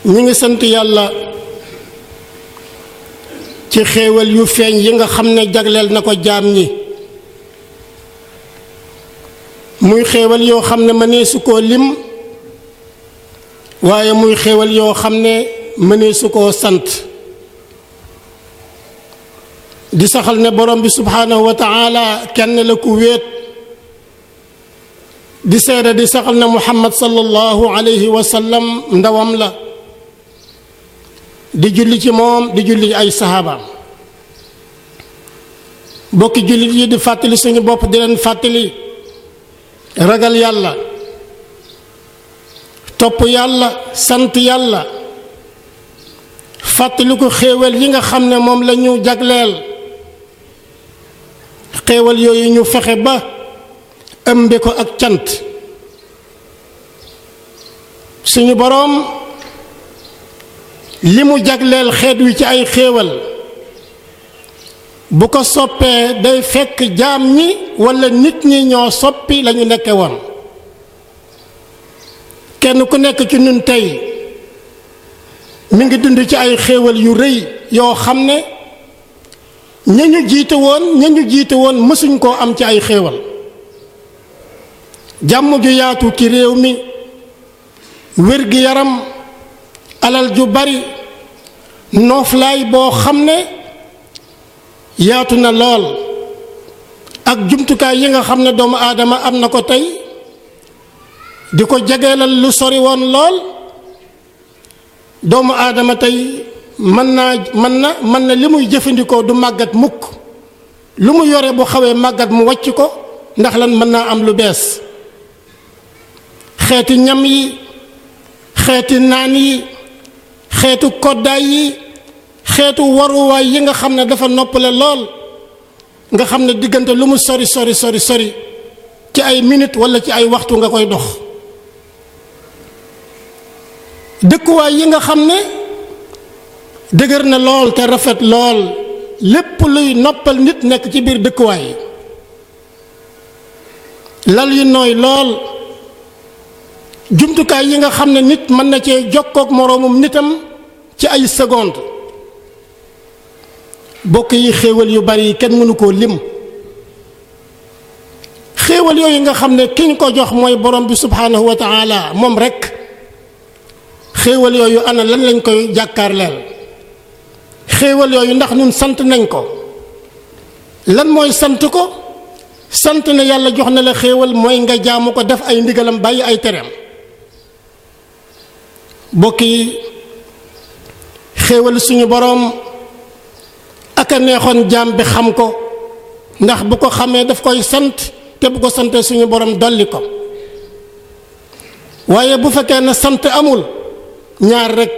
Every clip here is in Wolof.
ñi ngi sant yàlla ci xéewal yu feeñ yi nga xam ne jagleel na ko jaam ñi muy xéewal yoo xam ne mëneesu koo lim waaye muy xéewal yoo xam ne mëneesu koo sant di saxal ne borom bi subhaanahu wa taala kenn la ku wéet di seede di saxal ne muhammad sallallahu alayhi wa sallam ndawam la di julli ci moom di julli ay sahabaam bokki jullit yi di fàttali suñu bopp di leen fàttali ragal yàlla topp yàlla sant yàlla fàttali ko xéewal yi nga xam ne moom la ñu jagleel xéewal yooyu ñu fexe ba ëmbe ko ak cant suñu boroom li mu jagleel xeet wi ci ay xéewal bu ko soppee day fekk jaam ñi walla nit ñi ñoo soppi lañu nekke woon kenn ku nekk ci ñun tey mi ngi dund ci ay xéewal yu rëy yoo xam ne ña ñu jiite woon mësuñ koo am ci ay xéewal jàmm ju yaatu ci réew mi wér gi yaram alal ju bari nooflaay boo xam ne yaatu na lool ak jumtukaay yi nga xam ne doomu aadama am na ko tey di ko jegeelal lu sori woon lool doomu aadama tey mën na li muy jëfandikoo du màggat mukk lu mu yore bu xawee màggat mu wàcc ko ndax lan mën naa am lu bees xeeti ñam yi xeeti naan yi xeetu koddaay yi xeetu waruwaay yi nga xam ne dafa noppale lool nga xam ne diggante lu mu sori ci ay minute walla ci ay waxtu nga koy dox dëkkuwaay yi nga xam ne dëgër na lool te rafet lool lépp luy noppal nit nekk ci biir dëkkuwaay yi lal yu nooy lool jumtukaay yi nga xam ne nit mën na cee jokkook moroomum nitam ci ay seconde bokk yi xéewal yu bari yi kenn mënu koo lim xéewal yooyu nga xam ne ki ñu ko jox mooy borom bi subhaanahu wa taala moom rekk xéewal yooyu ana lan lañ koy jàkkaarleel xéewal yooyu ndax ñun sant nañ ko lan mooy sant ko sant na yàlla jox na la xéewal mooy nga jaamu ko def ay ndigalam bàyyi ay tereem bokk yi xéewal suñu boroom ak a neexoon jaam bi xam ko ndax bu ko xamee daf koy sant te bu ko santee suñu boroom dolli ko waaye bu fekkee ne sant amul ñaar rekk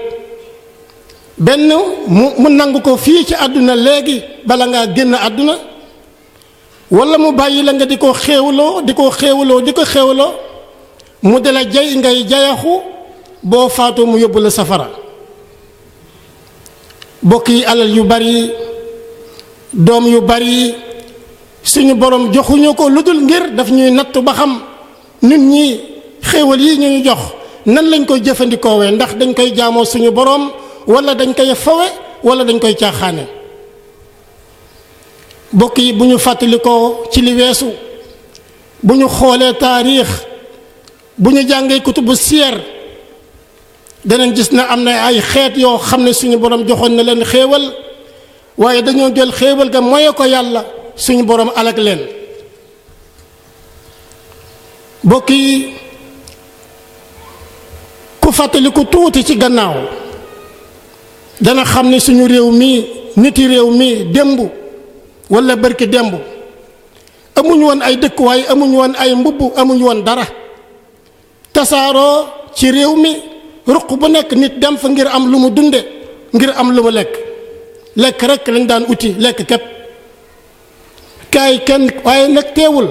benn mu nangu ko fii ci àdduna léegi bala ngaa génn àdduna walla mu bàyyi la nga di ko xéewaloo mu dala jay ngay jayaxu boo faatoo mu yóbbu la safara bokk yi alal yu bari doom yu bari suñu borom joxuñu ko lu dul ngir daf ñuy natt ba xam nit ñi xéewal yi ñu jox nan lañ koy jëfandikoowee ndax dañ koy jaamoo suñu borom walla dañ koy fawe walla dañ koy caaxaane bokk yi bu ñu fàttalikoo ci li weesu bu ñu xoolee taariix bu ñu jàngee kutubu siyar danañ gis ne am na ay xeet yoo xam ne suñu borom joxoon na leen xéewal waaye dañoo jël xéewal ga moye ko yàlla suñu borom alag leen bokk yi ku fàttaliku tuuti ci gannaaw dana xam ne suñu réew mi niti réew mi démb walla bërki démb amuñ woon ay dëkkuwaay amuñ woon ay mbubb amuñ woon dara tasaaroo ci réew mi ruq bu nekk nit dem fa ngir am lu mu dunde ngir am lu mu lekk rekk lañ daan uti lekk képp kaay kenn waaye nag teewul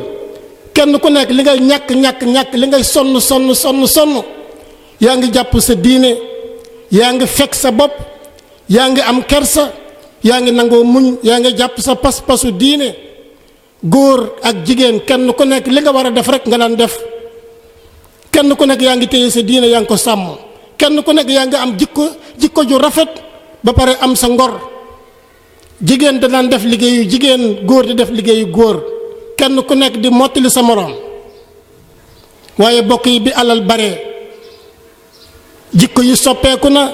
kenn ku nekk li ngay ñàkk li ngay sonn yaa ngi jàpp sa diine yaa ngi fekk sa bopp yaa ngi am kersa yaa ngi nangoo muñ yaa ngi jàpp sa pas-pasu diine góor ak jigéen kenn ku nekk li nga war a def rekk nga daan def kenn ku nekk yaa ngi téye sa diine yaa ngi ko sàmm kenn ku nekk yaa nga am jikko ju rafet ba pare am sa ngor. jigéen da daan def liggéeyu jigéen, góor di def liggéeyu góor, kenn ku nekk di mottali sa moroom. waaye bokk yi bi alal bare, jikko yi soppeeku na,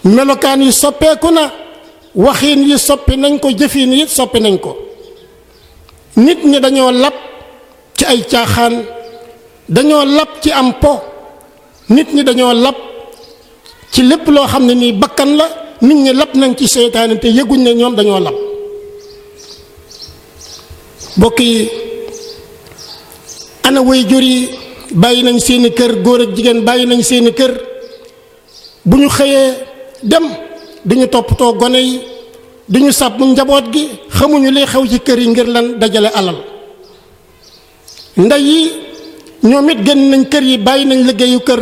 melokaan yi soppeeku na, waxiin yi soppi nañ ko, jëfiin yi soppi nañ ko. nit ñi dañoo lab ci ay caaxaan, dañoo lab ci am po, nit ñi dañoo lab ci lépp loo xam ne nii bakkan la. nit ñi lab nañ ci seytaane te yëguñ ne ñoom dañoo lab. bokk yi ana way jur yi bàyyi nañ seeni kër, góor ak jigéen bàyyi nañ seeni kër, bu ñu xëyee dem duñu toppatoo gone yi, duñu sàpp njaboot gi, xamuñu li xew ci kër yi ngir lan dajale alal. ndey yi ñoom it génn nañ kër yi, bàyyi nañ liggéeyu kër.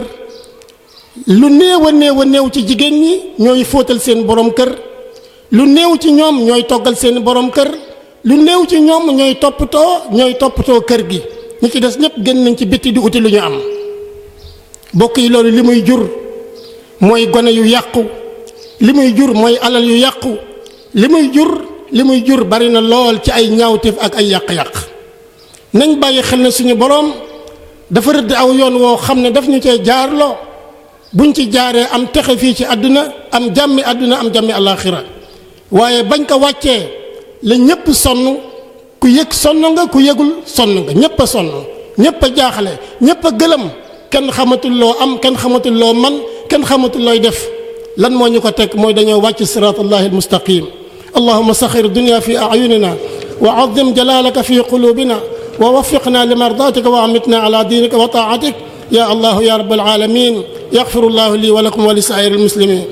lu néew a néew ci jigéen ñi ñooy fóotal seen borom kër, lu néew ci ñoom ñooy toggal seen borom kër, lu néew ci ñoom ñooy toppatoo kër gi. ñi ci des ñëpp génn nañ ci bitti di uti lu ñu am. bokk yi loolu li muy jur mooy gone yu yàqu, li muy jur mooy alal yu yàqu, li muy jur bari na lool ci ay ñaawteef ak ay yàq-yàq. nañ bàyyi xel ne suñu borom dafa rëdd aw yoon woo xam ne daf ñu cee jaarloo. buñ ci jaaree am texe fii ci àdduna, am jàmmi àdduna, am jàmmi àllaaxira. waaye bañ ko wàccee la ñëpp sonn, ku yëg sonn nga, ku yëgul sonn nga, ñëpp a sonn, ñëpp a jaaxle, ñëpp a gëlëm, kenn xamatul loo am, kenn xamatul loo man, kenn xamatul looy def. lan moo ñu ko teg mooy dañoo wàcc siraatallahi almustaqim. allahumma saxir dunya fi ayunina wa azim jalalaka fi qulubina wa waffiqna li mardatika wa amitna ala dinika wa taatik ya allah ya rabbal alamin. يغفر الله لي ولكم ولسائر المسلمين.